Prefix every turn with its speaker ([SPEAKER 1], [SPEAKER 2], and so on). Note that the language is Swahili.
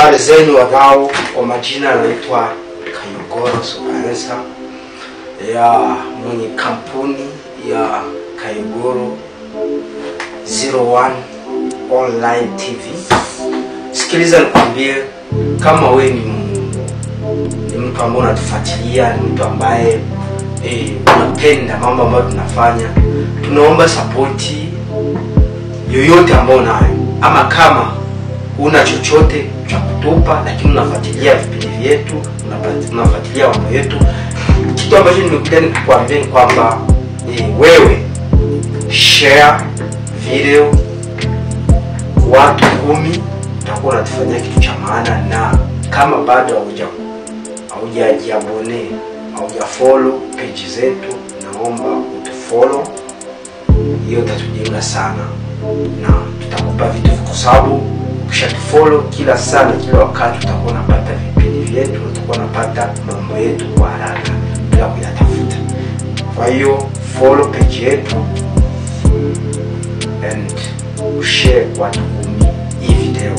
[SPEAKER 1] Habari zenu wadau, kwa majina naitwa Kayogoro Sokaensa, ya mwenye kampuni ya Kayogoro 01 Online TV. Sikiliza nikwambie, kama we ni mtu ambaye unatufuatilia, ni mtu ambaye unapenda mambo ambayo tunafanya, tunaomba sapoti yoyote ambayo unayo, ama kama una chochote cha kutupa lakini unafuatilia vipindi vyetu, unafuatilia mambo yetu, kitu ambacho nimekuja nikuambia ni kwamba wewe share video watu 10, utakuwa unatufanyia kitu cha maana. Na kama bado haujajiabone, haujafollow page zetu, naomba utufollow, hiyo itatujenga sana na tutakupa vitu, kwa sababu ukishatufollow kila sana kila wakati utakuwa unapata vipindi vyetu, utakuwa unapata mambo yetu kwa haraka bila kuyatafuta. Kwa hiyo follow page yetu and share watu 10 hii video.